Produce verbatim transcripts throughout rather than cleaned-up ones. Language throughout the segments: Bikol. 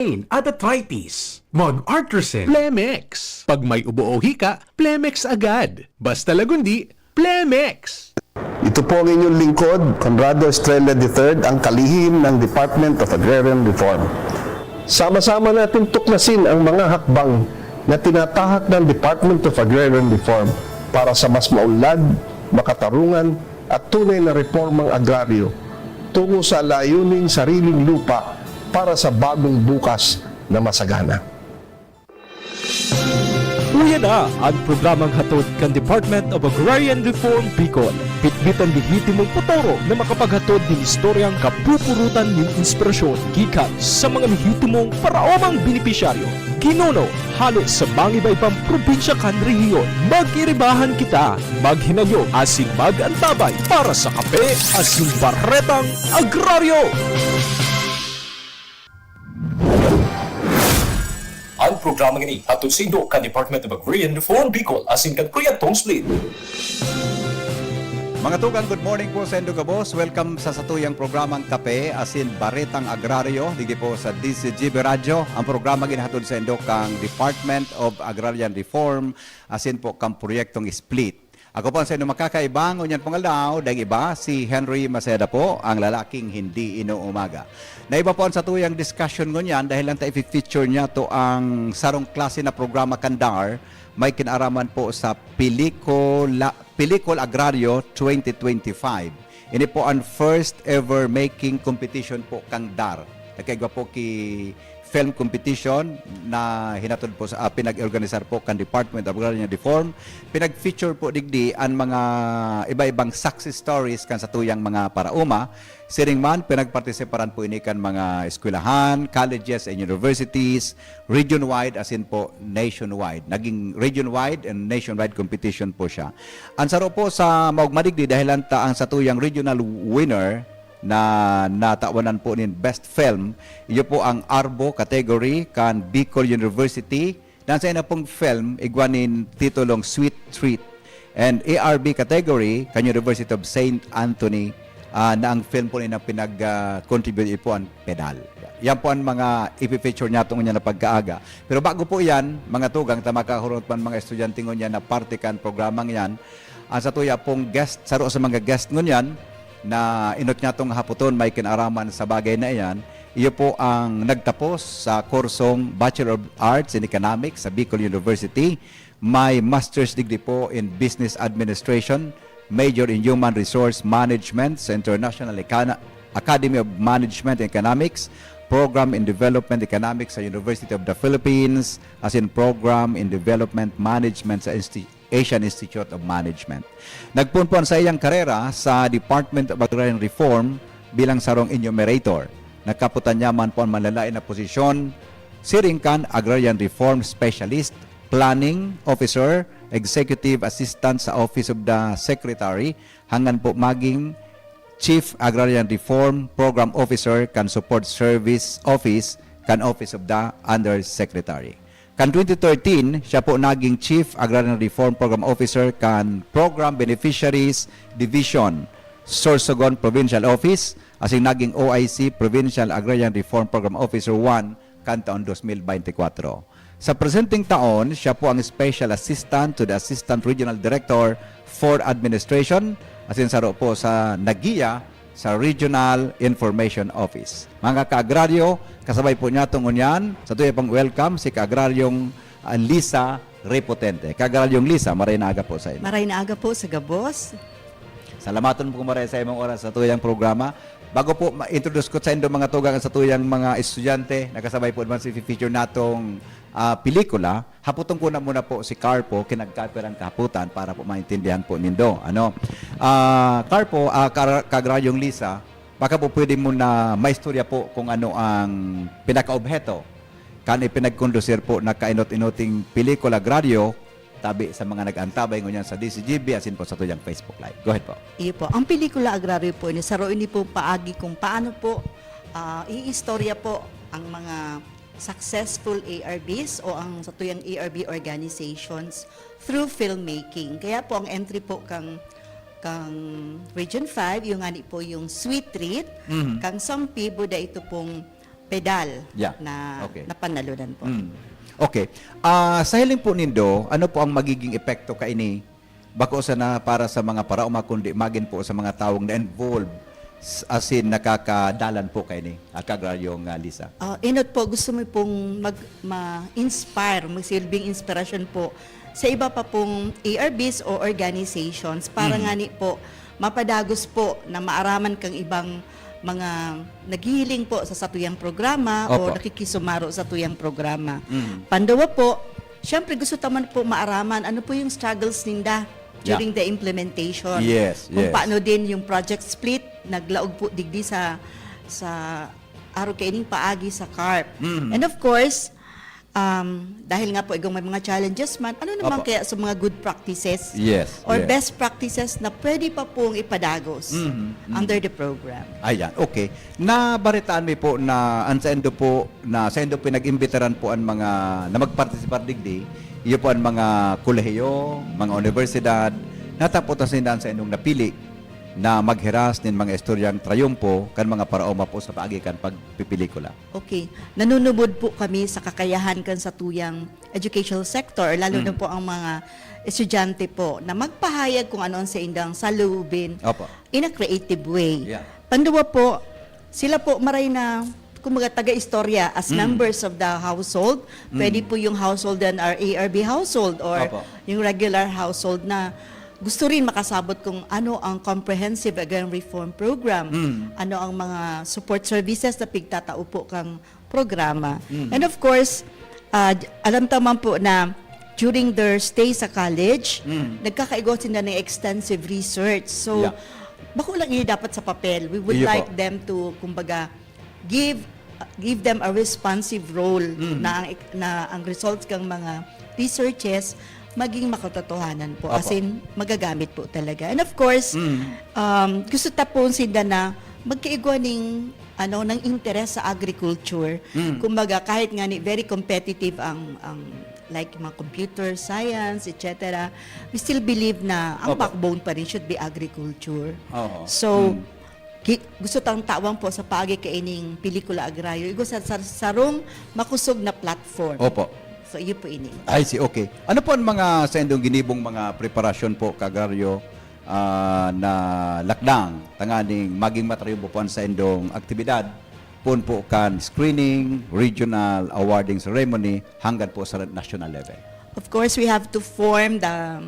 pain at arthritis. Mag-Artrosin. Plemex. Pag may ubo o hika, Plemex agad. Basta Lagundi, Plemex. Ito po ang inyong lingkod, Conrado Estrella the third, ang kalihim ng Department of Agrarian Reform. Sama-sama natin tuklasin ang mga hakbang na tinatahak ng Department of Agrarian Reform para sa mas maunlad, makatarungan at tunay na reformang agraryo tungo sa layuning sariling lupa para sa bagong bukas na masagana. Uya na an programang hatod kan Department of Agrarian Reform Bicol. Bitbit an lehitimong potoro na makapaghatod nin istoryang kapupurutan nin inspirasyon gikan sa mga lehitimong paraomang benepisyaryo, ginuno, hale sa mga iba-ibang probinsya kan rehiyon. Mag-iribahan kita, maghinanyog asin mag-antabay para sa Kape asin Baretang Agraryo! An programang ini hatod saindo kan Department of Agrarian Reform Bicol asin kan Proyektong Split. Mga tugang, good morning po sa indo gabos. Welcome sa satuyang programang Kape asin Baretang Agraryo, digdi po sa D Z G B Radyo. Ang programa ginahatod sa indo kang Department of Agrarian Reform asin po kang Proyektong Split. Ako po ang sa indo makakaiba, ngunyan pong aldaw, daing iba, si Henry Maceda po, ang lalaking hindi inuumaga. Naiba po ang satuyang discussion ngunyan dahil lang ta i-feature niya to ang sarong klase na programa kan DAR, may kinaraman po sa Pelikula, Pelikul Agrario twenty twenty-five. Ini po ang first ever making competition po kang DAR. Nagkaigwa po ki film competition na hinatod po sa, ah, pinag-organisar po kan Department of Agrarian Reform. Pinag-feature po digdi an mga iba-ibang success stories kan satuyang mga paraoma. Siring man, pinagpartisiparan po ini kan mga eskwelahan, colleges and universities, region-wide asin po nationwide. Naging region-wide and nationwide competition po siya. An saro po sa maugma digdi, dahilan ta ang satuyang regional winner na natawanan po nin Best Film, iyo po ang Arbo category kan Bicol University. Nasa ina pong film, igwa nin titulong Sweet Treat. And A R B category kan University of Saint Anthony, ah, na ang film po nila pinag-contribute po ang pedal. Yan po ang mga ipi-feature niya tungkol niya na pagkaaga. Pero bago po yan, mga tugang, ta makahurot man mga estudyante ngunyan na parte kan programang yan, ang satuya pong guest, saro sa mga guest ngunyan, na inot niya tong haputon may kinaraman sa bagay na iyan, iyo po ang nagtapos sa kursong Bachelor of Arts in Economics sa Bicol University. May master's degree po in Business Administration, major in Human Resource Management sa International Ecana- Academy of Management and Economics, program in Development Economics sa University of the Philippines, as in program in Development Management sa Insti- Asian Institute of Management. Nagpoon po ang saiyang karera sa Department of Agrarian Reform bilang sarong enumerator. Nakaputan niya man po ang malalain na posisyon, siring kan Agrarian Reform Specialist, Planning Officer, Executive Assistant sa Office of the Secretary, hanggang po maging Chief Agrarian Reform Program Officer kan Support Service Office kan Office of the Undersecretary. Kan twenty thirteen, siya po naging Chief Agrarian Reform Program Officer kan Program Beneficiaries Division, Sorsogon Provincial Office, asin naging O I C Provincial Agrarian Reform Program Officer one kan taon dos mil bente kwatro. Sa presenteng taon, siya po ang Special Assistant to the Assistant Regional Director for Administration, asin saro po sa nagiya sa Regional Information Office. Mga kaagraryo, kasabay po niya tong ngunyan, sa tuya pang welcome si Kaagraryong, ah, Lisa Repotente. Kaagraryong Lisa, maray na aga po sa inyo. Maray na aga po sa gabos. Salamaton po maray sa imong oras sa tuyang programa. Bago po ma-introduce ko sa indo mga tugang sa tuyang mga estudyante, nakasabay po naman si feature natong, ah, pelikula. Haputon ko na muna po si Carpo, kinagkape rang kahaputan para po maintindihan po nindo. Ano? Ah, Carpo, ah, Kar- Kaagraryong Lisa, baka po pwede mo na maistorya po kung ano ang pinakaobheto kan ipinagkondusir po na kainot-inoting pelikula agraryo tabi sa mga nag-antabay ngunyan sa D Z G B asin po sa tuyang Facebook Live. Go ahead po. Iyo po. Ang pelikula agraryo po ini, saro ini po paagi kung paano po, ah, iistorya po ang mga successful A R Bs o ang sa tuyang A R B organizations through filmmaking. Kaya po ang entry po kang kang Region five, yung ngani po yung Sweet Treat, Mhm. kang Sampi, buda ito pong pedal Yeah. na Okay. napanalunan po. Mm. Okay. Ah, sa hiling po nindo, ano po ang magiging epekto kaini? Bako sana para sa mga paraoma, kundi magin po sa mga tawong na-involve s- asin nakakadalan po kaini, ah, Kaagraryong ah, Lisa. Ah, inot po, gusto mo pong mag, ma-inspire, magsilbing inspirasyon po sa iba pa pong A R Bs o organizations para Mhm. ngani po mapadagos po na maaraman kang ibang mga naghihiling po sa satuyang programa o Opo. nakikisumaro sa tuyang programa. Mhm. Panduwa po, syempre gusto ta man po maaraman ano po yung struggles ninda during the implementation. Yes, Kung yes. paano din yung project split, naglaog po digdi sa sa araw kaining paagi sa CARP. Mhm. And of course, um, dahil nga po igong may mga challenges man, ano naman Opo. kaya sa mga good practices Yes, or yes. best practices na pwede pa pong ipadagos Mhm, mhm. under the program? Ayan, okay. Nabaritaan mi po na ang saindo po, na saindo pinag-imbitaran po ang mga na magpartisipar digdi, iyo po ang mga kolehiyo, mga universidad, natapot na sinda ang saindong napili na maghiras nin mga istoryang trayumpo kan mga paraoma po sa paagi kan pagpipelikula. Okay. Nanunubod po kami sa kakayahan kan satuyang educational sector, lalo na Mm. po ang mga estudyante po, na magpahayag kung ano ang saindang saloobin Opo. in a creative way. Yeah. Panduwa po, sila po maray na, kumbaga, taga-istorya as Mm. members of the household. Pwede Mm. po yung household and our A R B household or Opo. yung regular household na gusto rin makasabot kung ano ang Comprehensive Agrarian Reform Program, Mm. ano ang mga support services na pigtatao po kang programa. Mm. And of course, ah, j- alam ta man po na during their stay sa college, Mm. nagkakaigwa sila ng extensive research. So, Yeah. bako lang ini dapat sa papel. We would Iyo po. like them to, kumbaga, give give them a responsive role Mm. na ang, na ang results kang mga researches maging makatotohanan po. Opo. As in, magagamit po talaga. And of course, Mm. um, gusto ta po sinda na magkaigwa ning, ano, ng interes sa agriculture. Mm. Kumbaga, kahit nga ni very competitive ang, ang like mga computer science, et cetera, we still believe na ang Opo. backbone pa rin should be agriculture. Oo. So, Mm. ki- gusto tang tawan po sa paagi kaining pelikula agraryo, igwa sa, sa sarong makusog na platform. Opo. So, iyo po ini. I see, okay. Ano po ang mga saindong ginibong mga preparasyon po, Kaagraryo, ah, na lakdang tanganing maging matrayumpo po ang saindong aktibidad, poon po kan screening, regional awarding ceremony, hanggang po sa national level? Of course, we have to form the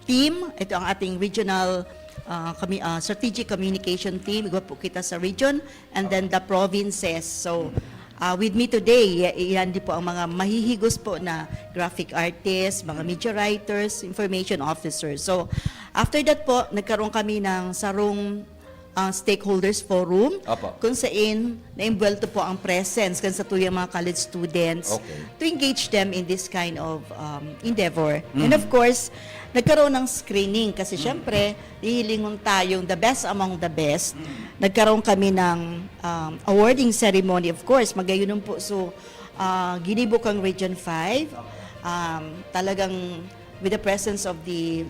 team. Ito ang ating regional, ah, kami, ah, strategic communication team. Igwa po kita sa region and then the provinces. So, ah, with me today, i- iyan din po ang mga mahihigos po na graphic artists, mga media writers, information officers. So, after that po, nagkaroon kami ng sarong, ah, stakeholders forum, Opo. kung sain na-involve po ang presence kan sa tuyang mga college students Okay. to engage them in this kind of, um, endeavor. Mm. And of course, nagkaroon ng screening kasi syempre, hihilingon tayong the best among the best. Nagkaroon kami ng, um, awarding ceremony. Of course, magayunon po. So, ah, ginibo kang Region five, um, talagang with the presence of the,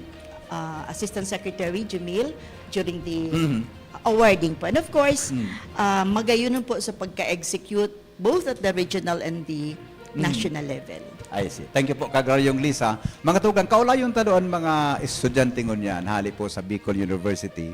ah, Assistant Secretary Jumil during the Mhm. awarding po. And of course, Mm. ah, magayunon po sa pagka-execute both at the regional and the Mm. national level. I see. Thank you po, Kaagraryong Lisa. Mga tugang, kaulayon ta doon mga estudyante ngunyan, hali po sa Bicol University.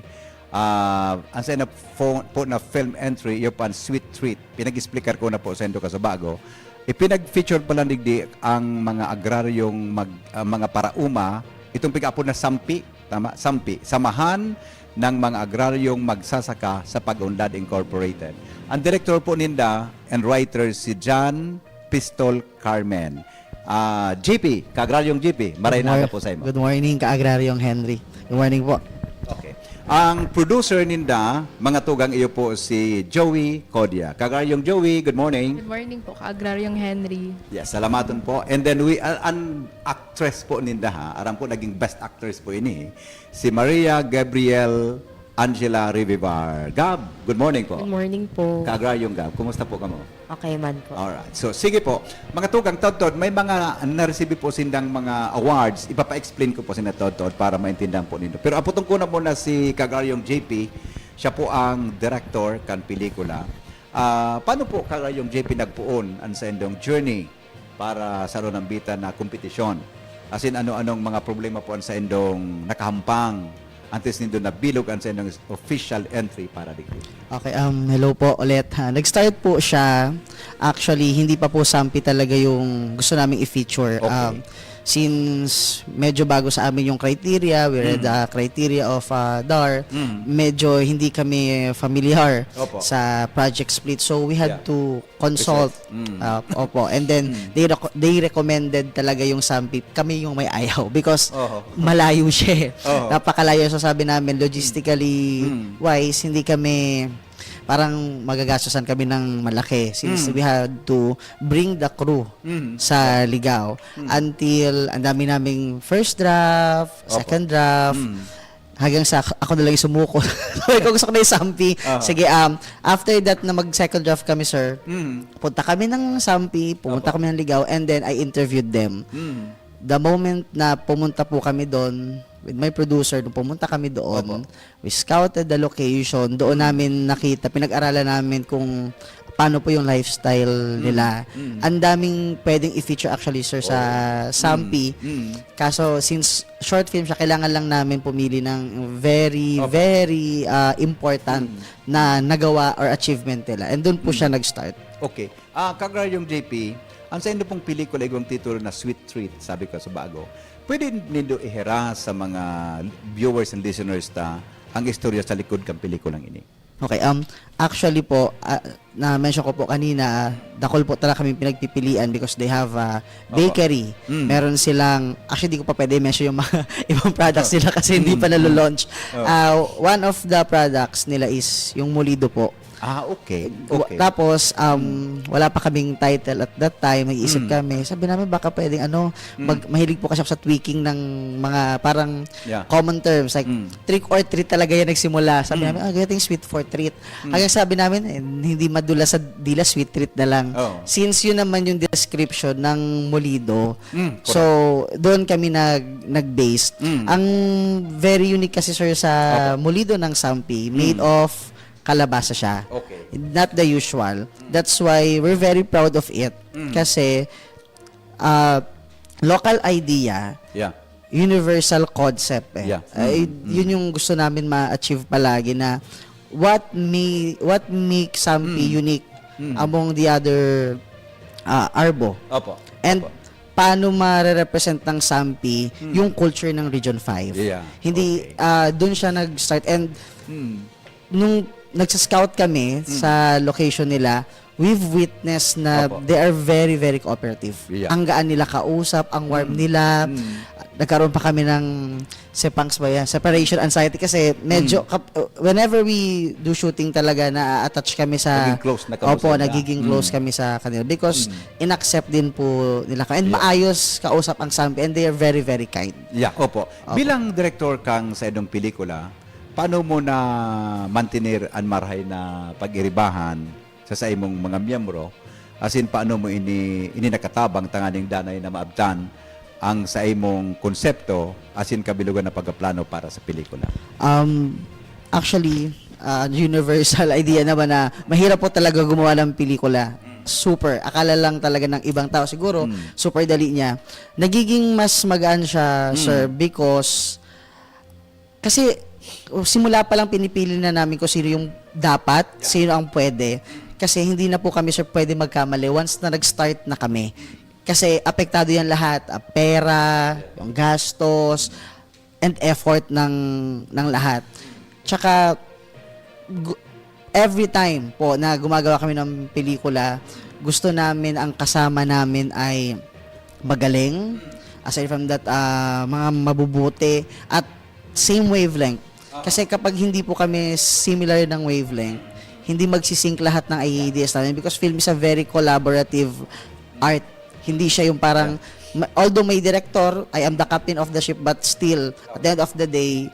Ah, ang sa ina po, po na film entry, iyo po ang Sweet Treat. Pinag-explicar ko na po sa indo kasubago. Ipinag-feature pala digdi ang mga agraryong mag, ah, mga parauma, itong pig-apod na sampi, tama? Sampi. Samahan ng mga agraryong magsasaka sa Pag-unlad Incorporated. Ang direktor po ninda and writer si John Pistol Carmen. Ah, G P, Kaagraryong G P, maray na aga po sa imo. Good morning, Kaagraryong Henry. Good morning po. Okay. Ang producer ninda, mga tugang, iyo po si Joey Codia. Kaagraryong Joey, good morning. Good morning po, Kaagraryong Henry. Yes, salamaton po. And then we, uh, an actress po ninda ha, aram ko naging best actress po ini, si Maria Gabriel Angela Revivar. Gab, good morning po. Good morning po. Kaagraryong Gab, kumusta po kamo? Okay man po. Alright. So, sige po. Mga tugang, todtod, may mga naresibi po sindang mga awards. Ipapa-explain ko po sinda todtod para maintindihan po nindo. Pero aputon ko na muna si Kaagraryong J P. Siya po ang director kan pelikula. Ah, paano po, Kagayong J P, nagpoon an saindong journey para sa Ronambita na kompetisyon? As in, ano-anong mga problema po an saindong nakahampang antes nindo nabilog an saindong official entry para digdi? Okay, um, hello po ulit, ha. Nag-start po siya, actually, hindi pa po Sampi talaga yung gusto naming i-feature. Okay. Um, since medyo bago sa amin yung criteria, we read Mm. the criteria of, uh, DAR, Mm. medyo hindi kami familiar Opo. sa project split. So, we had Yeah. to consult. Precise. Mm. Uh, opo. And then, Mm. they reco-, they recommended talaga yung Sampi. Kami yung may ayaw because Oho. malayo siya eh. Oho. Napakalayo. So, sabi namin, logistically Mm. wise, hindi kami, parang magagastusan kami ng malaki since Mm. we had to bring the crew Mm. sa Ligao Mm. until ang dami naming first draft, Opo. second draft, Mm. hanggang sa ak-, ako na lang yung sumuko. Sabi ko, "Gusto ko na yung Sampi." Aha. Sige, um, after that na mag-second draft kami, sir, Mm. punta kami ng Sampi, pumunta Opo. kami ng Ligao, and then I interviewed them. Mm. The moment na pumunta po kami doon, with my producer, nung pumunta kami doon, Opo. we scouted the location, doon Mm. namin nakita, pinag-aralan namin kung paano po yung lifestyle Mm. nila. Mm. Ang daming pwedeng i-feature actually, sir, sa Oo. Sampi. Mm. Mm. Kaso, since short film siya, kailangan lang namin pumili ng very, Opo. very, ah, important Mm. na nagawa or achievement nila. And doon po Mm. siya nag-start. Okay. Ah, Kagayong J P, ang saindo pong pelikula, igwang titulo na Sweet Treat, sabi ko sa bago. Pwede nindo ihera sa mga viewers and listeners ta ang istorya sa likod kan pelikulang ini? Okay, um, actually po, ah, na-mention ko po kanina, ah, dakul po talaga kaming pinagpipilian because they have a Opo. bakery. Mm. Meron silang, actually, di ko pa pwede i-mention yung mga ibang products Oh. nila kasi hindi Mm, pa mm. nalo-launch. Oh. Ah, one of the products nila is yung Molido po. Ah, okay. Wa-, Okay. tapos, um, Mm. wala pa kaming title at that time, nag-iisip Mm. kami. Sabi namin, baka pwedeng ano, Mm. mag-, mahilig po kasi ako sa tweaking ng mga parang Yeah. common terms, like, Mm. trick or treat talaga yan nagsimula. Sabi Mm. namin, "Ah, galing sweet for treat." Mm. Hanggang sabi namin, eh, hindi madula sa dila, sweet treat na lang. Oo. Since yun naman yung description ng Molido, Mm, so, correct. doon kami nag-, nag-based. Mm. Ang very unique kasi, sir, sa Opo. Molido ng Sampi, made Mm. of kalabasa siya. Okay. Not the usual. Mm. That's why we're very proud of it. Mm. Kasi, ah, local idea, Yeah. universal concept eh. Yeah. Ay, Mm, mm. yun yung gusto namin ma-achieve palagi na what may, what makes Sampi Mm. unique Mm. among the other, ah, Arbo. Opo. And Opo. paano mare-represent ng Sampi Mm. yung culture ng Region five? Yeah. Hindi, Okay. ah, dun siya nag-start and Mm. nung nagsa-scout kami Mm. sa location nila, we've witnessed na Opo. they are very, very cooperative. Yeah. Ang gaan nila kausap, ang warm Mm. nila. Mm. Nagkaroon pa kami ng sepangs ba yan? Separation anxiety kasi medyo Mm. kap-, whenever we do shooting talaga, na-attach kami sa Naging close na kamo Opo, sa ila. nagiging close Mm. kami sa kanila because Mm. in-accept din po nila kami. And Yeah. maayos kausap ang Sampi and they are very, very kind. Yeah, opo. Opo. Bilang direktor kang sa edong pelikula, paano mo na mantener an marahay na pag-iribahan sa saimong mga miyembro? Asin paano mo ini, ini nakatabang tanganing danay na maabtan ang saimong konsepto asin kabilugan na pagkaplano para sa pelikula? Um, actually, ah, universal idea naman na mahirap po talaga gumawa ng pelikula. Mm. Super. Akala lang talaga ng ibang tao siguro, Mm. super dali niya. Nagiging mas magaan siya, Mm. sir, because kasi, oh, simula pa lang pinipili na namin kung sino yung dapat, Yeah. sino ang pwede. Kasi hindi na po kami, sir, pwede magkamali once na nag-start na kami. Kasi apektado yan lahat, ah, pera, yung gastos, and effort ng, ng lahat. Tsaka, gu-, every time po na gumagawa kami ng pelikula, gusto namin ang kasama namin ay magaling. Aside from that, ah, mga mabubuti at same wavelength. Kasi kapag hindi po kami similar ng wavelength, hindi magsisync lahat ng ideas namin because film is a very collaborative art. Hindi siya yung parang, Yeah. ma-, although may director, I am the captain of the ship, but still, at the end of the day,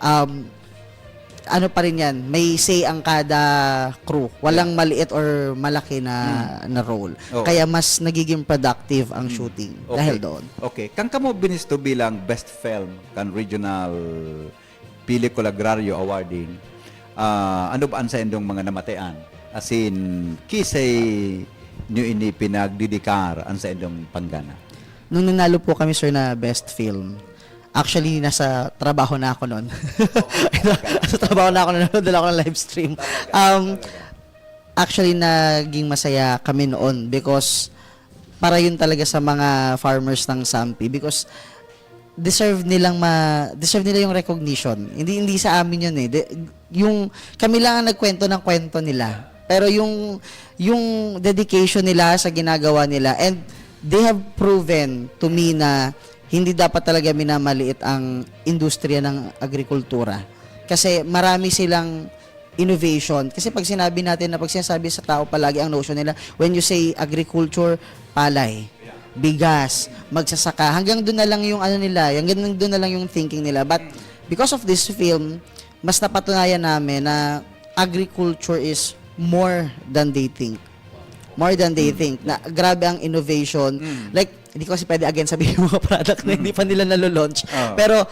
um, ano pa rin yan, may say ang kada crew. Walang Yeah. maliit or malaki na, Mm. na role. Oo. Kaya mas nagiging productive ang Mm. shooting Okay. dahil doon. Okay. Kan kamo binisto bilang best film kan regional Pelikula Agrario Awarding, ah, ano ba an saindong mga namatian? Asin, kisay niyo ini pinagdedikar an saindong panggana? Nung nanalo po kami, sir, na best film, actually, nasa trabaho na ako noon. Nasa trabaho na ako noon, dala ako ng live stream. Um, actually, naging masaya kami noon because para yun talaga sa mga farmers ng Sampi, because deserve nilang ma deserve nila yung recognition. Hindi hindi sa amin yun eh. De, yung kami lang ang nagkwento ng kwento nila. Pero yung yung dedication nila sa ginagawa nila, and they have proven to me na hindi dapat talaga minamaliit ang industriya ng agrikultura. Kasi marami silang innovation. Kasi pag sinabi natin na, pag sinasabi sa tao palagi ang notion nila, when you say agriculture, palay, bigas, magsasaka, hanggang doon na lang yung ano nila, hanggang doon na lang yung thinking nila. But because of this film, mas napatunayan namin na agriculture is more than they think. More than they think. Na grabe ang innovation. Like, hindi ko kasi pwede again sabihin yung mga product na hindi pa nila nalo-launch. Oo. Pero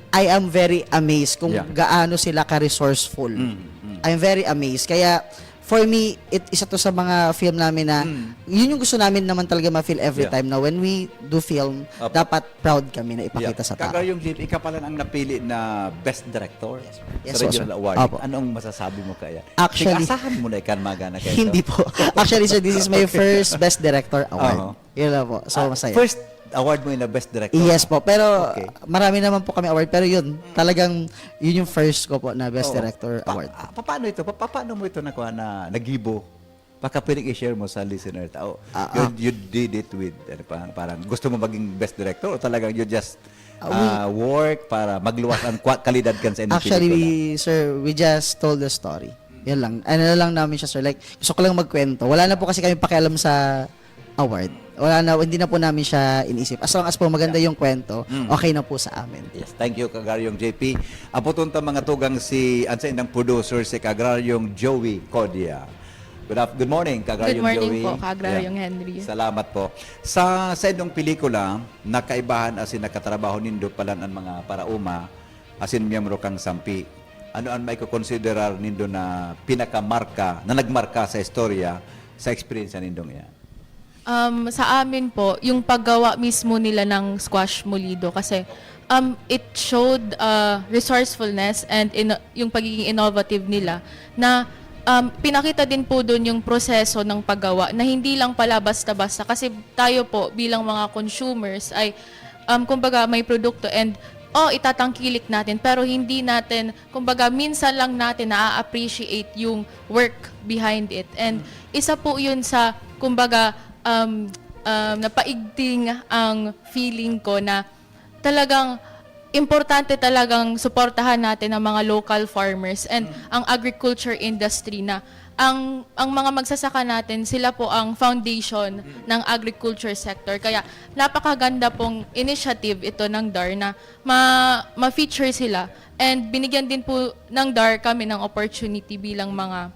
I am very amazed kung Yeah. gaano sila ka-resourceful. Mm, mm. I'm very amazed. Kaya for me, it, isa to sa mga film namin na yun yung gusto namin naman talaga ma-feel every Yeah. time na when we do film, Opo. dapat proud kami na ipakita sa tao. Kagar yung Jeep, ikaw pala ang napili na best director Yes, sa po, regional sir. award. Opo. Anong masasabi mo kaya? Actually, Sige, asahan mo na ikan maga na kayo. Hindi po. Actually, sir, this is my first Best Director Award. Oo. Yun lang po. So, Ah, masaya. First award mo in a best director? Yes po. Pero Okay. marami naman po kami award. Pero yun, talagang yun yung first ko po na Best Oo. Director Pa- Award. ah, pa- paano ito? Pa- pa- paano mo ito nakuha na nagibo? Baka pwedeng i-share mo sa listener tao. Ah, you, ah. you did it with, ano, parang, parang gusto mo maging best director o talagang you just Ah, we- ah, work para magluwas ang kwa- kalidad kan sa inyong Actually, pelikula? We, sir, we just told the story. Yan lang. Ano lang namin siya, sir. Like, gusto ko lang magkwento. Wala na po kasi kami pakialam sa award. Wala na, hindi na po namin siya inisip. As long as po maganda yung kwento, Mm. okay na po sa amin. Yes, thank you, Kagaryong J P. Aputon ta mga tugang si, ang sa indang producer, si Kagaryong Joey Codia. Good, af- good morning, Kagaryong Good morning Joey. po, Kagaryong Yeah. Henry. Salamat po. Sa, sa indong pelikula, nakaibahan asin nakatrabaho nindo palan ang mga paraoma, asin miyembro kang Sampi. Ano ang maikokonsiderar nindo na pinakamarka, na nagmarka sa istorya, sa eksperyensya nindong iyan? Um, sa amin po, yung paggawa mismo nila ng squash molido kasi um, it showed uh, resourcefulness and in, yung pagiging innovative nila na um, pinakita din po doon yung proseso ng paggawa na hindi lang pala basta-basta kasi tayo po bilang mga consumers ay um, kumbaga may produkto and oh itatangkilik natin pero hindi natin kumbaga minsan lang natin na-appreciate yung work behind it and isa po yun sa kumbaga um, um, napaigting ang feeling ko na talagang importante talagang suportahan natin ang mga local farmers and ang agriculture industry na ang ang mga magsasaka natin sila po ang foundation ng agriculture sector kaya napakaganda pong initiative ito ng DAR na ma ma-feature sila and binigyan din po ng DAR kami ng opportunity bilang mga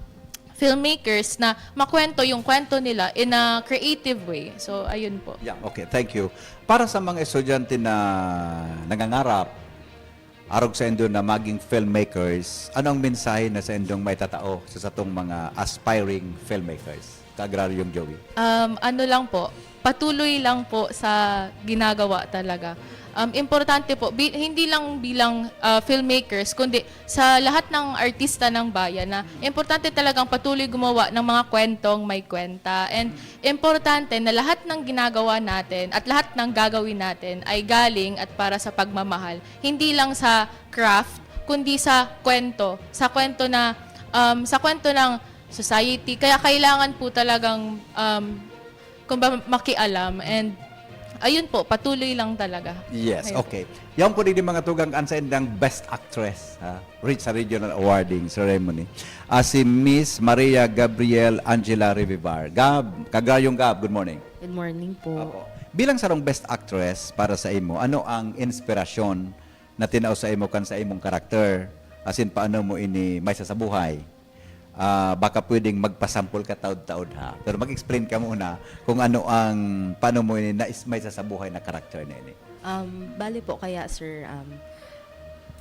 filmmakers na makwento yung kwento nila in a creative way. So, ayun po. Yeah, okay, thank you. Para sa mga estudyante na nangangarap, arog sa indo na maging filmmakers, ano ang mensahe na sa indong maitatao sa satong mga aspiring filmmakers? Kaagraryong Joey. Um, ano lang po, patuloy lang po sa ginagawa talaga. Um, importante po, bi- hindi lang bilang uh, filmmakers, kundi sa lahat ng artista ng bayan na importante talagang patuloy gumawa ng mga kwentong may kwenta. And importante na lahat ng ginagawa natin at lahat ng gagawin natin ay galing at para sa pagmamahal. Hindi lang sa craft, kundi sa kwento. Sa kwento na, um, sa kwento ng society. Kaya kailangan po talagang um, kumbaga makialam and ayun po, patuloy lang talaga. Yes, Ayun. Okay. Yaon ko digdi mga tugang an sa indang Best Actress ha, re- sa regional awarding ceremony. Ah, si Miss Maria Gabriel Angela Revivar. Gab, Kaagraryong Gab, good morning. Good morning po. Apo. Bilang sarong Best Actress para sa imo, ano ang inspirasyon na tinao sa imo kan sa imong karakter? Asin paano mo ini maisasabuhay? Ah, baka pwedeng magpasampol ka taod-taod ha. Pero mag-explain ka muna kung ano ang, paano mo ini nais, maisasabuhay na karakter na ini. Um, bali po kaya, sir, um,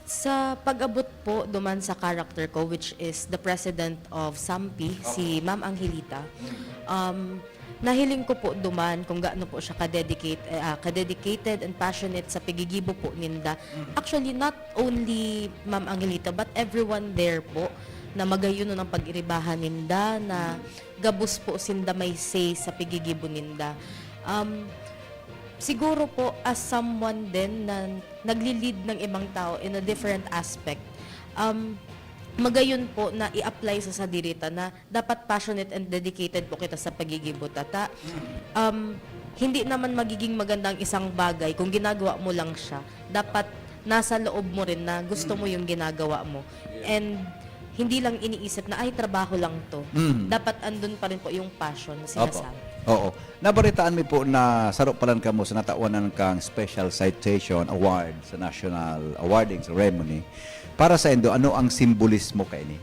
Sa pag-abot po duman sa character ko, which is the president of SAMPI, si Ma'am Angelita, um, nahiling ko po duman kung gaano po siya ka-dedicate-, eh, ah, ka-dedicated and passionate sa pigigibo po ninda. Actually, not only Ma'am Angelita, but everyone there po na magayon ang pag-iribahan ninda, na gabos po sinda may say sa pigigibo ninda. Um, siguro po, as someone din na nagli-lead ng ibang tao in a different aspect, um, magayon po na i-apply sa sadiri ta na dapat passionate and dedicated po kita sa pagigibo ta. Ta, um, hindi naman magiging maganda ang isang bagay kung ginagawa mo lang siya. Dapat nasa loob mo rin na gusto mo yung ginagawa mo. And hindi lang iniisip na, "Ay, trabaho lang 'to." Mm. Dapat andun pa rin po yung passion na Opo. sinasabi. Oo. Nabaritaan mi po na saro palan kamo sa natawanan kang special citation award sa national awarding ceremony. Para saindo, ano ang simbolismo kaini?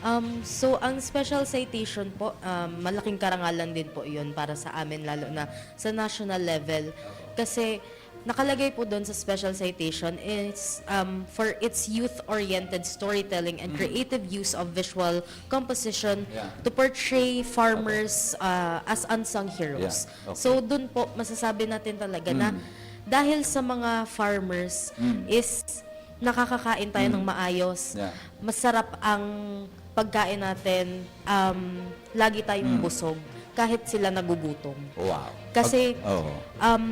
Um, so, ang special citation po, um, malaking karangalan din po 'yun para sa amin, lalo na sa national level. Kasi nakalagay po doon sa special citation is, um, for its youth-oriented storytelling and Mm. creative use of visual composition Yeah. to portray farmers, uh, as unsung heroes. Yeah. Okay. So, dun po, masasabi natin talaga na Mm. dahil sa mga farmers Mm. is nakakakain tayo Mm. ng maayos, Yeah. masarap ang pagkain natin, um, lagi tayong Mm. busog kahit sila nagugutom. Wow. Kasi, Pag-, oo. um,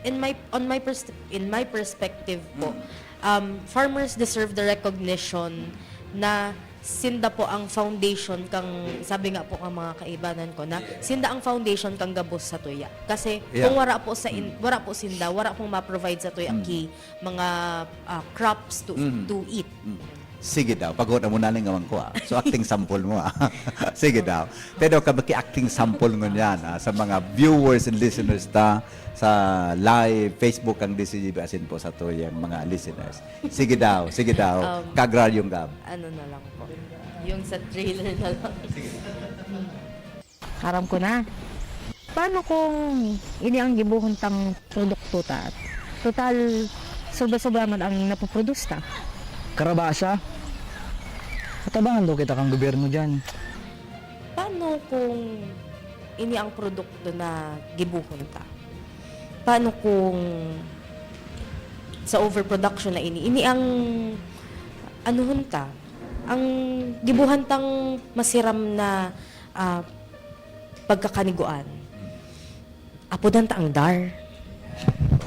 in my, on my pers-, in my perspective po, Mm. um, farmers deserve the recognition na sinda po ang foundation kang, sabi nga po ng mga kaibanan ko, na Yes. sinda ang foundation kang gabos sa tuya. Kasi Yeah. kung wala po sa in-, Mm. wala po sinda, wala pong ma-provide sa tuya Mm. ki mga, ah, crops to, Mm. to eat. Mm. Sige daw, pagod na muna ning ngawan ko, ah. So, acting sample mo, ah. Sige daw. Pero ka maki-acting sample ngunyan, ah, sa mga viewers and listeners ta sa live Facebook ang D C G B asin po sa tuyang mga listeners. Sige daw, sige daw. Um, Kagraryong Gab. Ano na lang po. Yung sa trailer na lang. Sige. Aram ko na. Paano kung ini ang gibohon tang produkto ta? Total, sobra-sobra man ang napoproduce ta. Karabasa? Atabangan daw kita kan gobyerno diyan. Paano kung ini ang produkto na gibohon ta? Paano kung sa overproduction na ini, ini ang anuhon ta? Ang gibohan tang masiram na, ah, pagkakaniguan. Apodan ta ang DAR.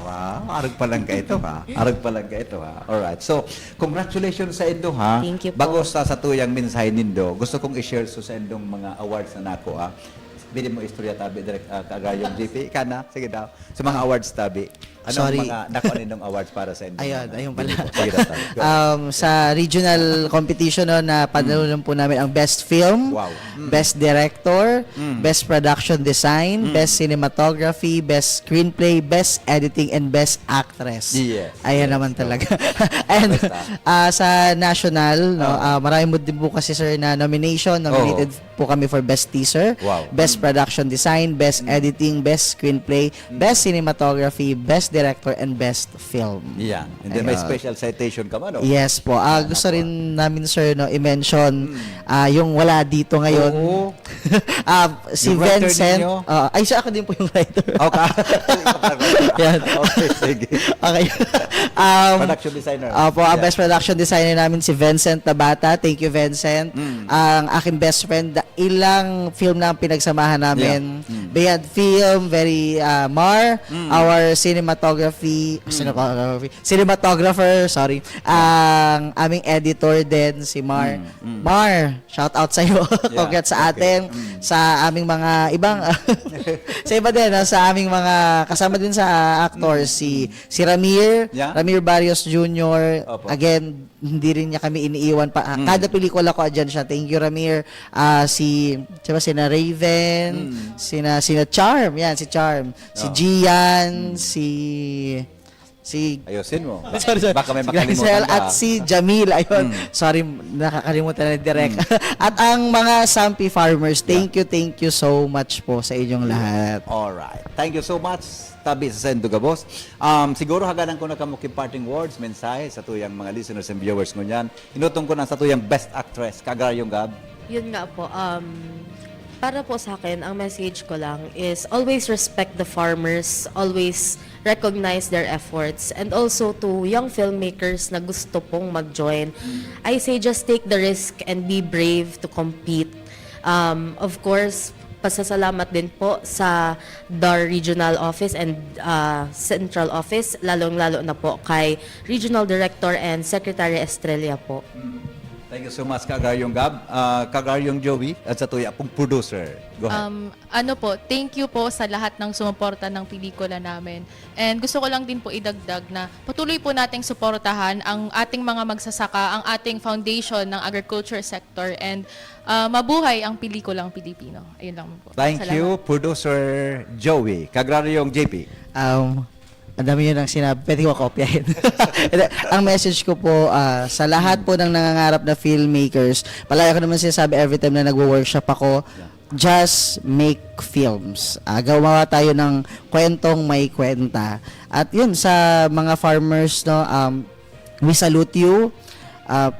Wow, arog pa lang ka ito, ha? Arog pa lang ka ito, ha? Alright. So, congratulations sa indo, ha? Thank you po. Bago sa, sa tuyang mensahe nindo, gusto kong i-share so sa indong mga awards na nako, ha? Pwede mo istorya tabi, Direk, ah, Kagraryong G P. Ika na, sige daw. Sa mga awards tabi. Anong Sorry. mga nakuha nindong awards para sa inyong Ayun, mga ayun pala. Sige po, sige, Doctor. Go. Um, sa regional competition, no, na panalunan Mm. po namin ang Best Film, Wow. Mm. Best Director, Mm. Best Production Design, Mm. Best Cinematography, Best Screenplay, Best Editing, and Best Actress. Yes, Ayan yes. naman So, talaga. And, basta. ah, sa national, no, Oo. ah, marami mo din po kasi, sir, na nomination, Oo. nominated po kami for Best Teaser, Wow. Best Mm. Production Design, Best Mm. Editing, Best Screenplay, Mm. Best Cinematography, Best Director, and Best Film. Yan. And then may Ayun. special citation ka man, no? Yes po. Ah, Yan gusto ako. rin namin, sir, no, i-mention, Mm. ah, yung wala dito ngayon. Oo. Ah, si Yung writer Vincent. ninyo? Ah, ay, sir, ako din po yung writer. Okay. Yan. Okay, sige. Okay. Um, Production designer. Opo, ang Yeah. best production designer namin si Vincent Tabata. Thank you, Vincent. Mm. Ang aking best friend, ilang film na ang pinagsamahan namin. Yeah. Mm. Beyond Film, very, ah, Mar, Mm. our cinematography, Mm. cinematography, cinematographer, sorry. Yeah. Ang aming editor din, si Mar. Mm, mm. Mar, shout out sa'yo. Yeah, Congrats sa okay. atin, Mm. sa aming mga ibang, sa iba din, no? Sa aming mga kasama din sa actors, Mm, si, mm. si Ramir, Yeah. Ramir Barrios Junior. Opo. Again, hindi rin niya kami iniiwan pa. Ah, Mm. kada pelikula ko, andyan siya. Thank you, Ramir. Ah, si, di ba, sina Raven, Mm. sina, sina Charm. Yan, si Charm. Si Oo. Gian, Mm. si, Si Ayusin mo. Sorry, sorry. Baka may Si makalimutan Glenn Sel ka. at si Jamil. Ayun, Mm. sorry, nakakalimutan na ni Direk. Mm. At ang mga Sampi farmers, thank Yeah. you, thank you so much po sa inyong lahat. Alright. Thank you so much, tabi sa Sendo Gabos. Um, siguro hagadan ko na kamo ki parting words, mensahe sa tuyang mga listeners and viewers ngunyan. Inutong ko na sa tuyang best actress, Kagraryong Gab. Yun nga po, um, para po sa akin, ang message ko lang is always respect the farmers, always recognize their efforts, and also to young filmmakers na gusto pong mag-join, I say just take the risk and be brave to compete. Um, of course, pasasalamat din po sa DAR Regional Office and uh, Central Office, lalong-lalo na po kay Regional Director and Secretary Estrella po. Thank you so much, Kagraryong Gab. Ah, Kagraryong Joey, at sa tuya pong producer. Go ahead. Um, ano po, thank you po sa lahat ng sumuporta ng pelikula namin. And gusto ko lang din po idagdag na patuloy po nating suportahan ang ating mga magsasaka, ang ating foundation ng agriculture sector, and ah, mabuhay ang pelikulang Pilipino. Ayun lang po. Thank Salamat. You, producer Joey. Kagraryong J P. Um, ang dami yun ang sinabi. Pwede ko kopyahin. Hindi, ang message ko po ah, sa lahat po ng nangangarap na filmmakers, palagi ko naman sinasabi every time na nagwo-workshop ako, just make films. Ah, gawa tayo ng kwentong may kwenta. At yun, sa mga farmers, no, um, we salute you. Ah,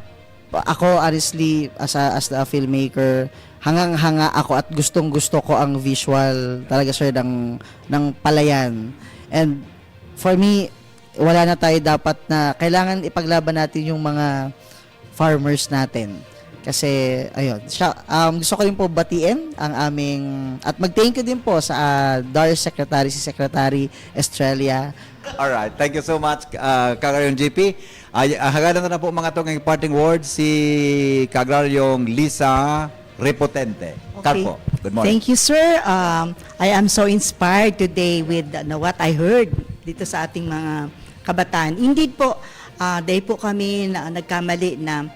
ako, honestly, as a, as a filmmaker, hangang-hanga ako at gustong-gusto ko ang visual talaga, sir, ng, ng palayan. And for me, wala na tayo dapat na kailangan ipaglaban natin yung mga farmers natin. Kasi, ayun, siya, um, gusto ko rin po batiin ang aming, at mag-thank you din po sa ah, DAR Secretary, si Secretary Estrella. Alright. Thank you so much, uh, Kagraryong J P. Ay, ah, hagadan na po mga tong parting words, si Kagraryong Lisa Repotente. Okay. Carpo, good morning. Thank you, sir. Um, I am so inspired today with ano, what I heard dito sa ating mga kabataan. Indeed po, uh, dahil po kami na nagkamali na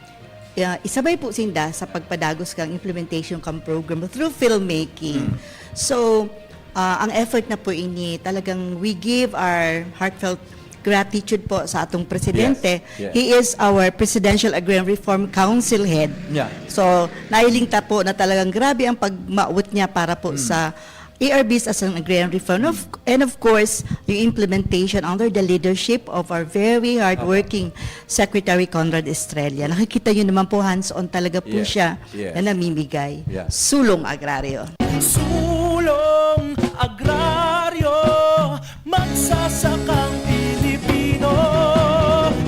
uh, isabay po sinda sa pagpadagos kang implementation kang program through filmmaking. So, uh, ang effort na po ini, talagang we give our heartfelt gratitude po sa atong presidente. Yes, yes. He is our Presidential Agrarian Reform Council head. Yeah. So, nailing ta po na talagang grabe ang pagmawot niya para po sa A R Bs as an agrarian reform. Of, and of course, yung implementation under the leadership of our very hardworking Secretary Conrad Estrella. Nakikita nyo naman po, hands-on talaga po Yes, siya yes. na namimigay. Yes. Sulong agraryo. Sulong agraryo, magsasakang Pilipino.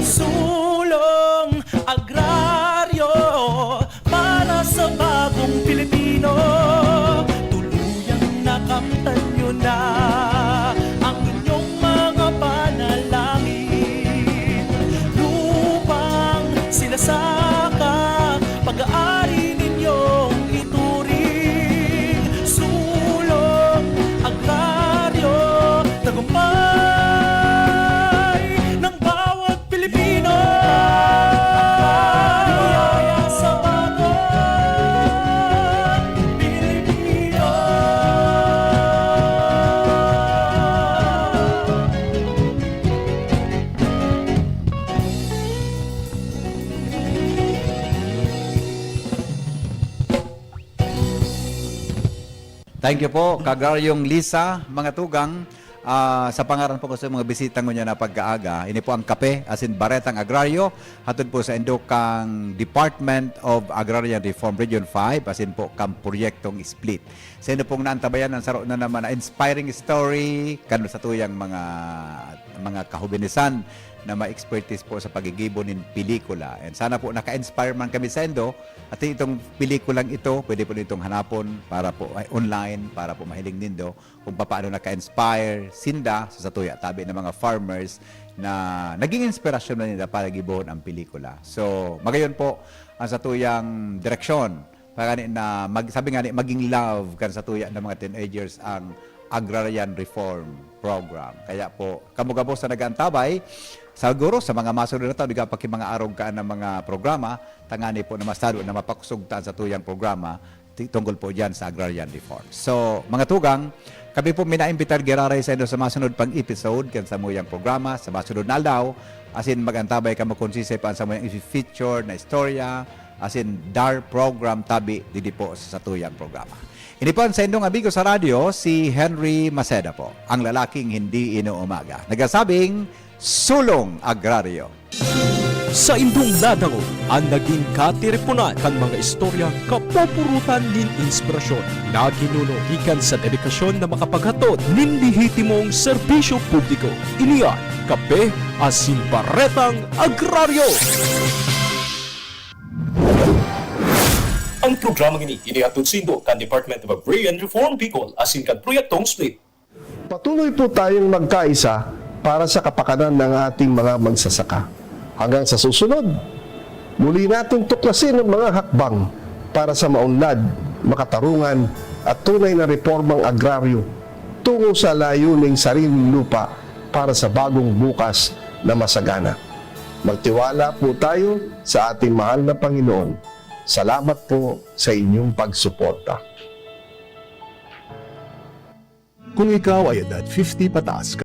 Sulong agraryo, para sa bagong Pilipino. Tuluyang nakamtan nyo na ang inyong mga panalangin. Lupang sinasaka, pag-aari ninyong ituring. Sulong agraryo, tagumpay ng bawat Pilipino. Sa bagong Pilipino. Thank you po, Kagraryong Lisa, mga tugang. Ah, sa pangaran po ko sa mga bisita ngunyan na pagkaaga, ini po ang kape, asin baretang agraryo, hatod po sa indokang Department of Agrarian Reform Region five, asin po kang proyektong split. Sa inyo pong naantabayan ang saro na naman na inspiring story, kan sa tuyang mga, mga kahubinisan na ma-expertise po sa pagigibo nin pelikula. And sana po naka-inspire man kami sa indo, at itong pelikulang ito, pwede po nitong hanapon para po ay online, para po mahiling nindo kung paano naka-inspire sinda sa satuya tabi ng mga farmers na naging inspirasyon na nila para gibohon ang pelikula. So, magayon po ang satuyang direksyon. Pagani na mag, sabi nga ni, maging love kan satuya ng mga teenagers ang Agrarian Reform Program. Kaya po, kamo gabos na nag-aantabay, siguro sa mga masunod na taon, diga pa ki mga arog ka ng mga programa, tangani po na masado na mapakusog ta ang satuyang programa ti-, tungkol po dyan sa agrarian reform. So, mga tugang, Kami po minaimbitar giraray saindo sa masunod pang episode kan samuyang programa sa masunod na aldaw, asin mag-antabay kamo kun siisay pa an samuyang i-feature na istorya, asin dar program tabi digdi po sa satuyang programa. Ini po an saindong amigo sa radyo, si Henry Maceda po, ang lalaking hindi inuumaga. Nagasabing, Sulong Agraryo. Saindong nadangog an nagin katiriponan kan mga istoryang kapupurutan nin inspirasyon na ginuno gikan sa dedikasyon na makapaghatod nin lehitimong serbisyo publiko. Ini an Kape asin Baretang Agraryo. Ang programang ini inihatod saindo kan Department of Agrarian Reform Bicol asin kan Proyektong SPLIT. Patuloy po tayong magkaisa para sa kapakanan ng ating mga magsasaka. Hanggang sa susunod, muli nating tuklasin ang mga hakbang para sa maunlad, makatarungan at tunay na reformang agraryo tungo sa layuning sariling lupa para sa bagong bukas na masagana. Magtiwala po tayo sa ating mahal na Panginoon. Salamat po sa inyong pagsuporta. Kung ikaw ay edad fifty pataas